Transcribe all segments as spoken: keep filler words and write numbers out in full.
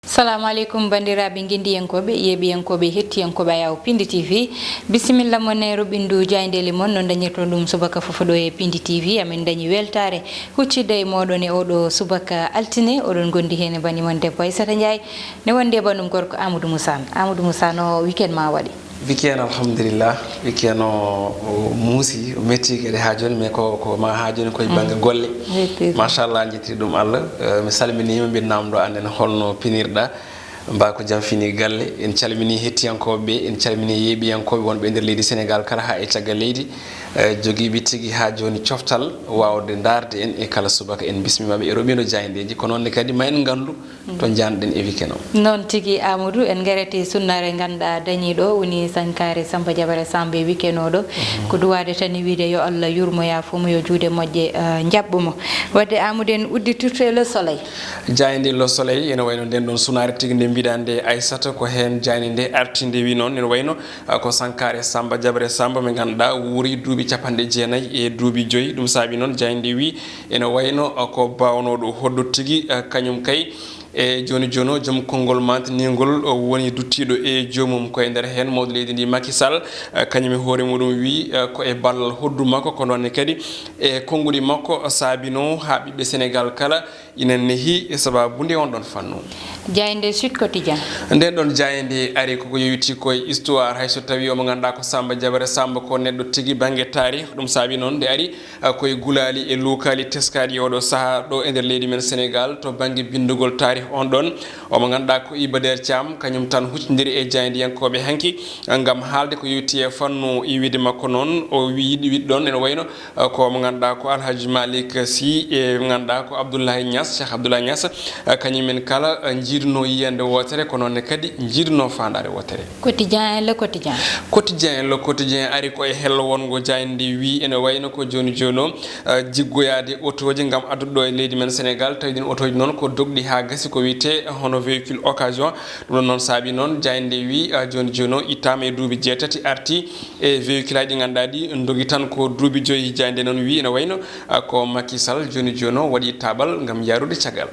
Salamu aleykum, banndiraaɓe ngendiyankooɓe, yeeɓiyankooɓe, hettiyankooɓe Ayaw Pindi T V. Bisimilla mon e roɓindu jaayndeeli mon, no dañirton ɗum subaka fof ɗo e Pindi T V. Amin dañi weltaare huccidde e mooɗon e oɗo subaka altine. Oɗon ngondi heen e bani mon debbo Aissata Ndiaye, ne wondi e banum gorko Amadou Moussa. Amadou Moussa, no weekend ma waɗi? Weekend, alhamdulillah. Weekend o, o muusi, o metti kadi haa jooni, mais ko, ko ma haa jooni koye bannge golle. Effectivement. Machallah, njettiri ɗum Allah. Eh, mi salminiima, mbiɗa namdo annen holno pinirɗa. Mbaa ko jam fini galle. En calmini hettiyankooɓe ɓe, en calmini yeeɓiyankooɓe wonɓe e nder leydi Sénégal kala haa e caggal leydi. Eh, jogiiɓe tigi haa jooni coftal waawde ndaarde en e kala subaka. En bismiima ɓe e roɓindo jaayndeeji, ko noon ne kadi ma en nganndu to njaanɗen e weekend o. Noon tigi, Amadou, en ngarete sunnaare ngannduɗaa dañiiɗo woni Sankare Samba Jabare Samba e weekend o ɗo. Ko duwaade tan e wiide yo Allah yurmo yaafo mo, yo juuɗe moƴƴe, eh, njaɓɓo mo. Wadde Amadou, en udditirto e Le Soleil. Jaaynde Le Soleil ene wayno nden ɗon sunaare tigi nde mbiɗa nde Aissata, ko heen jaaynde nde arti nde wi noon, ene wayno, ah, ko Sankare Samba Jabare Samba mo ngannduɗaa wuuri duuɓi capanɗe jeenayi e duuɓi joyi. Ɗum saabi noon jaaynde wi ene wayno, ah, ko bawnooɗo hoddu tigi, ah, kañum kay e jooni jooni o, joom konngol maantiningol o woni duttiiɗo e joomum. Ko e nder heen mawɗo leydi ndi Macky Sall, eh, kañum e hoore muɗum wi, eh, ko e ballal hoddu makko, ko noon ne kadi e konnguɗi makko saabino haa ɓiɓɓe Sénégal kala ina nehi e sabaabu nde on ɗon fannu. Jaaynde Sud Quotidien. Nden ɗon jaaynde ari koko yowiti ko e histoire, hay so tawi omo ngannduɗaa ko Samba Jabare Samba ko neɗɗo tigi bannge taarih, ɗum saabi noon nde ari ah, koye gulaali e luukaali teskaaɗi e oɗo sahaa ɗo e nder leydi men Sénégal to bannge binndugol taarih on ɗon. Omo ngannduɗaa ko Iba Der Thiam, kañum tan huccondiri e jaayndiyankooɓe hanki, ah, ngam haalde ko yowiti e fannu iwide makko noon. O wi-, yiɗi wiɗ ɗon ene wayno, ah, ko mo ngannduɗaa ko Alhaji Malick Sy e mo ngannduɗaa ko Abdoulaye Niass, Cheikh Abdoulaye Niass, ah, kañum en kala, ah, njiiduno yiyannde wootere, ko noon ne kadi njiiduno faandaare wootere. Quotidien, Le Quotidien. Quotidien, Le Quotidien ari ko e hello wonngo jaaynde wi ene wayno ko jooni jooni o, eh, jiggoyaade otooji ngam addude ɗo e leydi men Sénégal. Tawi ɗin otooji noon ko dogɗi haa gasi ko wiyetee hono véhicule occasion. Ɗum ɗon noon saabi noon jaaynde wi, eh, jooni jooni o ittaama e duuɓi jeetati arti e véhicule aji ɗi ngannduɗaa ɗi dogi tan ko duuɓi joyi. Jaaynde noon wi ene wayno, eh, ko Macky Sall jooni jooni o waɗi taaɓal ngam yaarude caggal.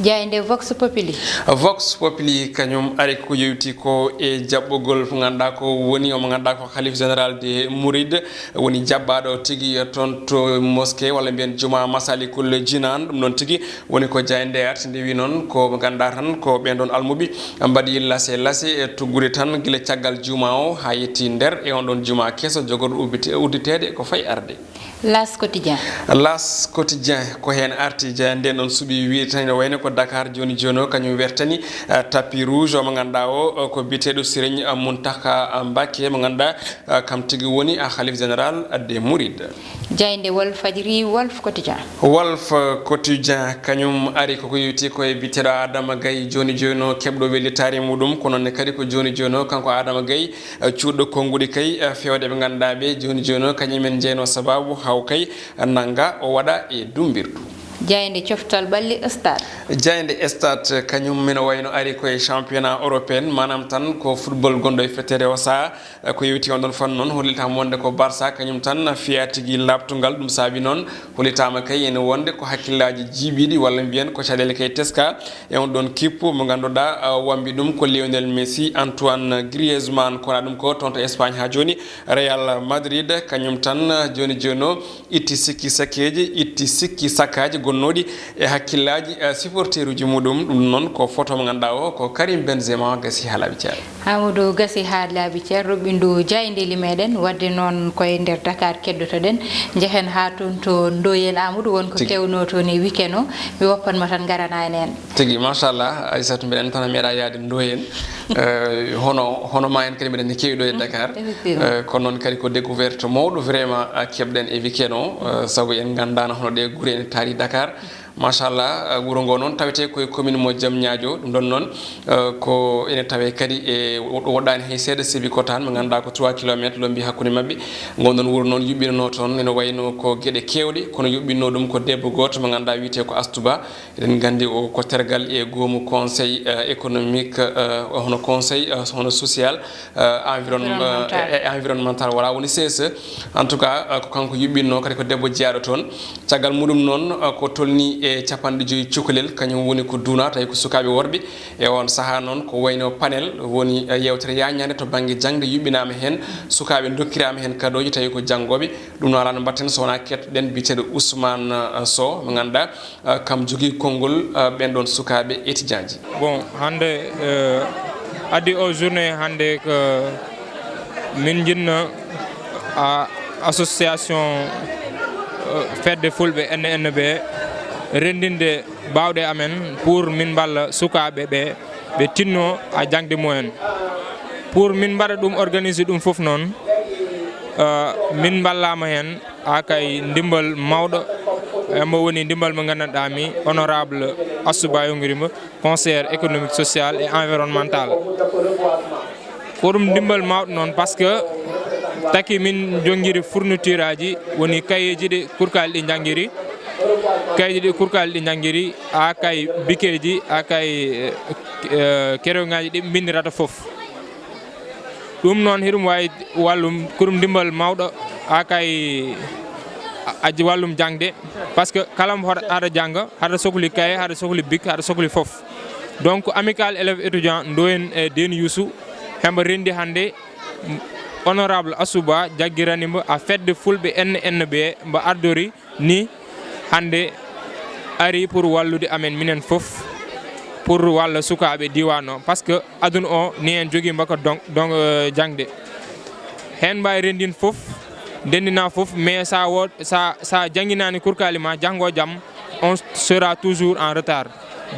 Jaaynde Vox Populi. Vox Populi kañum ari ko yewti ko e jaɓɓugol mo ngannduɗaa ko woni, omo ngannduɗaa ko Khalif Général des Mourides, woni jaɓɓaaɗo tigi toon to mosquée walla mbiyen juma Masalikul Jinan. Ɗum ɗon tigi woni ko jaaynde arti nde wi noon ko mo ngannduɗaa tan ko ɓeen ɗon almuɓe mbaɗi lase lase e tuggude tan gila caggal juma o haa yetti nder e on ɗon juma keso jogorɗo ubbite-, udditeede ko fayi arde. L'As Quotidien. L'As Quotidien ko heen arti, jaaynde nden ɗon suɓi wiide tan ene wayno ko Dakar jooni jooni o, kañum wertani, eh, tapis rouge o mo ngannduɗaa o, o ko biyeteeɗo Serigne Mountakha Mbacké mo ngannduɗaa, eh, kam tigi woni, eh, Khalif Général des Mourides. Jaaynde Walfadjri, Walf Quotidien. Walf Quotidien kañum ari koko yewti ko e biyeteeɗo Adama Gaye jooni jooni o keɓɗo wellitaare muɗum, kono ne kadi ko jooni jooni o kanko Adama Gaye, eh, cuuɗo konnguɗi kay, eh, fewde ɓe ngannduɗaa ɓe jooni jooni o kañum en jeyno sababu haw kay nannga o waɗa e dumbirdu. Jaaynde coftal ɓalli Stade. Jaaynde Stade kañum mino wayno ari ko e championnat européen, maanaam tan ko football gonɗo e fetere o saha, eh, ko yewti on ɗon fannu noon hollitaama wonde ko Barça kañum tan fiya tigi laaɓtungal. Ɗum saabi noon hollitaama kay ene wonde ko hakkillaaji jiiɓiiɗi walla mbiyen ko caɗeele kay teska e on ɗon kippu mo ngannduɗaa, ah, wambi ɗum ko Lionel Messi, Antoine Griezmann, kona ɗum ko toon to Espagne haa jooni. Real Madrid, kañum tan, ah, jooni jooni o itti sikki sakkeeji, itti sikki sakkaaji gonnooɗi e hakkillaaji, ah, supporteruuji muɗum. Ɗum noon ko photo mo ngannduɗaa o ko Karim Benzema gasi haa laaɓi ceer. Amadou gasi haa laaɓi ceer, roɓɓindu jaayndeeli meɗen. Wadde noon ko e nder Dakar keddotoɗen, njehen haa toon to Ndoyen. Amadou, won ko tigi kewno toon e weekend o, mi woppan ma tan ngarana en heen. Tigi, machallah, Aissatou, mbiɗa anndi tan a meeɗa yaade Ndoyen. Eh, hono, hono ma en kadi mbiɗa anndi keewi ɗo e Dakar. Effectivement. Eh, kono noon kadi ko découverte mawɗo vraiment, ah, keɓɗen e weekend o, eh, sabu en nganndaano hono ɗe gure ene taari Dakar. Machallah, eh, wuro ngo noon tawetee ko e commune mo Diamniadio. Ɗum ɗon noon, eh, ko ene tawee kadi e wo-, woɗɗaani hay seeɗa Sébikotane, mo ngannduɗaa ko trois kilomètres lombi hakkunde maɓɓe. Ngon ɗon wuro noon yuɓɓinanoo toon ene wayno ko geɗe keewɗe, kono yuɓɓinnoo ɗum ko debbo gooto mo ngannduɗaa wiyetee ko Astou Ba. Eɗen nganndi o ko tergal e goomu conseil, eh, économique, eh, hono conseil, eh, hono social, eh, environ-, environnemental. Eh, eh, environnemental, voilà, woni C S E. En tout cas, eh, ko kanko yuɓɓinnoo, kadi ko debbo jeyaaɗo toon. Caggal muɗum noon, eh, ko tolni e capanɗe joyi cukalel, kañum woni ko duuna, tawi ko sukaaɓe worɓe. E oon sahaa noon, ko wayno panel woni, eh, yeewtere yaañaande to bannge jaŋde, yuɓɓinaama heen, sukaaɓe ndokkiraama heen kadooji, tawi ko janngooɓe. Ɗum noon alaa no mbaɗten so wonaa keɗoɗen biyeteeɗo Ousmane, eh, Sow, mo ngannduɗaa, eh, kam jogii konngol, eh, ɓeen ɗoon sukaaɓe étudiant ji. Bon, hannde, eh, adii o journée hannde ko min njiɗno, a, association, eh, fedde fulɓe N N B renndinde baawɗe amen pour min mballa sukaaɓe ɓe, ɓe tinno a jaŋde mumen. Pour min mbaɗa ɗum, organiser ɗum fof noon, eh, min mballaama heen a kay ndimbal mawɗo, e mbo woni ndimbal mo nganndanɗaa mi, honorable Assouba Yonguirima, conseillère économique, sociale et environnementale. Ko ɗum ndimbal mawɗo noon, parce que taki min njongiri fourniture aji, woni kayeeji ɗi kurkaali ɗi njanngiri, kayeeji ɗi kurkaali ɗi njanngiri, a kay bikeeji, a kay, eh, eh, kerewŋaaji ɗi mbindirata fof. Ɗum noon, hiɗum waawi wallum, ko ɗum ndimbal mawɗo, a kay a, aji wallum jaŋde, parce que kala mo hoɗa, haɗa jannga, haɗa sokli kaye, haɗa sokli bik, haɗa sokli fof. Donc, Amicale élèves étudiants Ndoyen e Deni Youssou, hemba renndi hannde, honorable Assouba jaggirani mbo a fedde fulɓe N N B mbo ardori ni hannde ari pour wallude amen minen fof, pour walla sukaaɓe diiwaan o, parce que aduna o ni en jogii mbaka don, don, eh, jaŋde. Heen mbaawi renndin fof, ndenndinaa fof, mais sa wo-, sa, sa jannginaani kurkaali ma, janngo jam, on sera toujours en retard.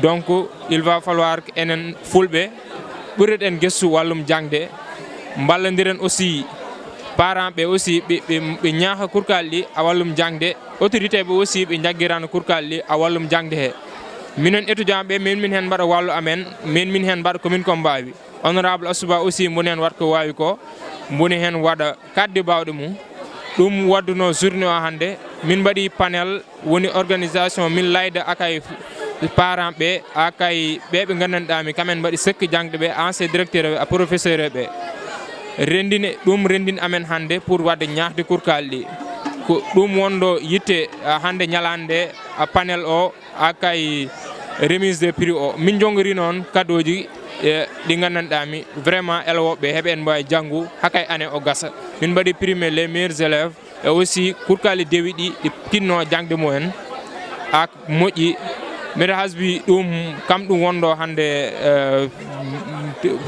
Donc, il va falloir que enen fulɓe ɓureɗen gestu wallum jaŋde, mballondiren aussi parents ɓe aussi, ɓe, ɓe, ɓe ñaaha kurkaali ɗi a wallum jaŋde, autorité ɓe aussi ɓe njaggirano kurkaali ɗi a wallum jaŋde he. Minen étudiant ɓe, min, min heen mbaɗa wallu amen, min, min heen mbaɗa ko min ko mbaawi. Honorable Assouba aussi, mboni heen waɗa ko waawi ko, mboni heen waɗa kaddi baawɗe mum. Ɗum wadduno journée o hannde, min mbaɗi panel, woni organisation min layda akay parents ɓe, akay ɓe ɓe nganndanɗaa mi, kamen mbaɗi sekki jaŋde ɓe, ancien directeur ɓe, a professeur ɓe. Renndini, ɗum renndini amen hannde pour waɗde ñaahde kurkaali ɗi. Ko ɗum wonɗo yitte, a, hannde ñalaande, a, panel o, a, kay remise des prix o. Min njongori noon kadooji, e, ɗi nganndanɗaa mi, vraiment, elewooɓe heɓe en mbaawi janngu, hakay année o gasa. Min mbaɗi primé les meilleurs élèves, e aussi kurkaali dewi ɗi, ɗi tinno jaŋde mumen, ak moƴƴi. Mbeɗa hasbi ɗum, kam ɗum wonɗo hannde, eh,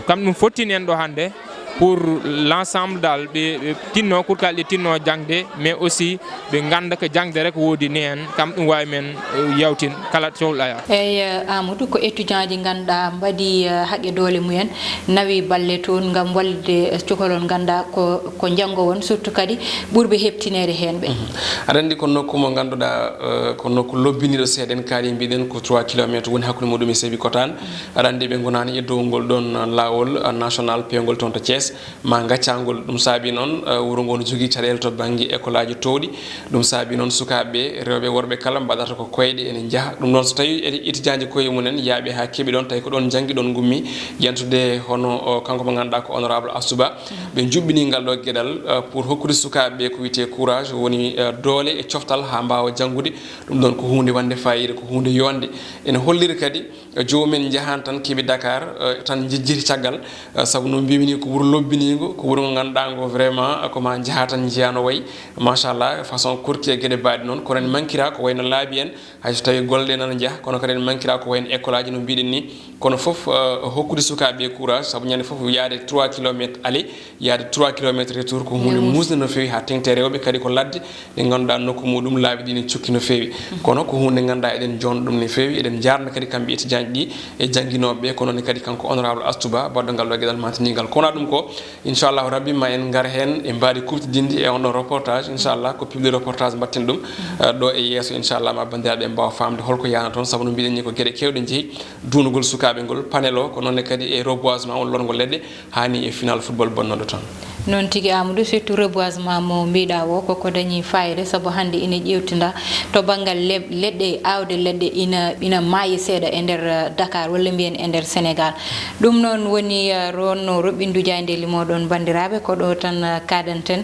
kam ɗum fottini en ɗo hannde pour l'ensemble dal, ɓe, ɓe tinno kurkaali ɗi tinno jaŋde, mais aussi ɓe ngannda ko jaŋde rek woodi ni heen, kam ɗum waawi men, eh, yawtin kala cohluɗa ya. Eyi, eh, Amadou, ko étudiant ji ngannduɗaa mbaɗi, eh, haqqe doole mumen, nawi balle toon ngam wallude, eh, cukalon ngannduɗaa ko, ko njanngo won, surtout kadi ɓurɓe heɓtineede heen ɓe. Mhm. Aɗa anndi ko nokku mo ngannduɗaa, eh, ko nokku lobbiniiɗo seeɗa, en kaali mbiɗen ko trois kilomètres woni hakkunde muɗum e Sébikotane. Aɗa anndi ɓe ngonaani e dow ngol ɗoon laawol, eh, national peewngol toon to Thiès, ma ngaccangol. Ɗum saabi noon, eh, wuro ngo no jogii caɗeele to bannge école aji toowɗi. Ɗum saabi noon sukaaɓe rewɓe worɓe kala mbaɗata ko koyɗe ene njaha. Ɗum noon so tawii eti-, étudiant ji koye mumen yaaɓe haa keɓi ɗoon, tawi ko ɗoon njanngi ɗoon ngummi, yantude hono o, kanko mo ngannduɗaa ko honorable Assouba. Ɓe njuɓɓini ngal ɗo geɗal, eh, pour hokkude sukaaɓe ɓe ko wiyetee courage, woni, eh, doole e coftal haa mbaawa janngude. Ɗum ɗoon ko huunde wonde faayiida, ko huunde yonde. Ene holliri kadi, eh, joomum en njahaani tan keɓi Dakar, eh, tan njejjiti caggal, eh, sabu no mbiimi ni ko wuro lobbiniingo, ko wuro ngo ngannduɗaa ngo vraiment, eh, ko ma njaha tan njiya no wayi, machallah, façon korki e geɗe mbaɗi noon. Kono en mankira ko wayno laabi en, hay so tawii golle ɗe nana njaha, kono kadi en mankira ko wayno école aji no mbiɗen ni. Kono fof, eh, hokkude sukaaɓe ɓe courage, sabu ñande fof yahde trois kilomètres aller, yahde trois kilomètres retour ko huunde muusde no feewi, haa teŋti e rewɓe kadi ko ladde ɗe ngannduɗaa nokku muɗum laabi ɗi ne cukki no feewi. Kono ko huunde ngannduɗaa eɗen njoɗo ɗum no feewi, eɗen njaarna kadi kamɓe étudiant ji ɗi e jannginooɓe ɓe, ko noon kadi kanko honorable Assouba baɗɗo ngal ɗo geɗal mantinigal. Kono ɗum ko, inchallahu rabbi, ma en ngar heen e mbaadi kuɓtidinndi e on ɗon reportage, inchallah ko public reportage mbaɗten ɗum, eh, ɗo e yeeso, inchallah ma banndiraaɓe mbaawa faamde holko yaana toon, sabu no mbiɗen ni ko geɗe keewɗe njehi, duunugol sukaaɓe ngol, panel o, ko noon ne kadi e reboisement on lorngol leɗɗe, haa ni e final football bonnooɗo toon. Noon tigi, Amadou, surtout reboisement mo mbiɗa o, koko dañi fayida, sabu hannde ina ƴeewtinda to banngal le-, leɗɗe, aawde leɗɗe ina, ina maayi seeɗa e nder, eh, Dakar, walla mbiyen e nder Sénégal. Ɗum noon woni, eh, ronno roɓɓindu jaayndeeli mooɗon, banndiraaɓe, ko ɗo tan, eh, kaadanten,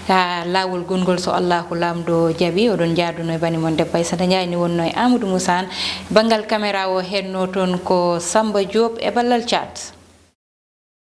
haa laawol gongol, so Allahu Laamɗo jaɓi. Oɗon njaaduno e bani mon debbo Aissata Ndiaye, ni wonno e Amadou Moussa Anne. Banngal caméra o, heenno toon ko Samba Diop e ballal Thiat.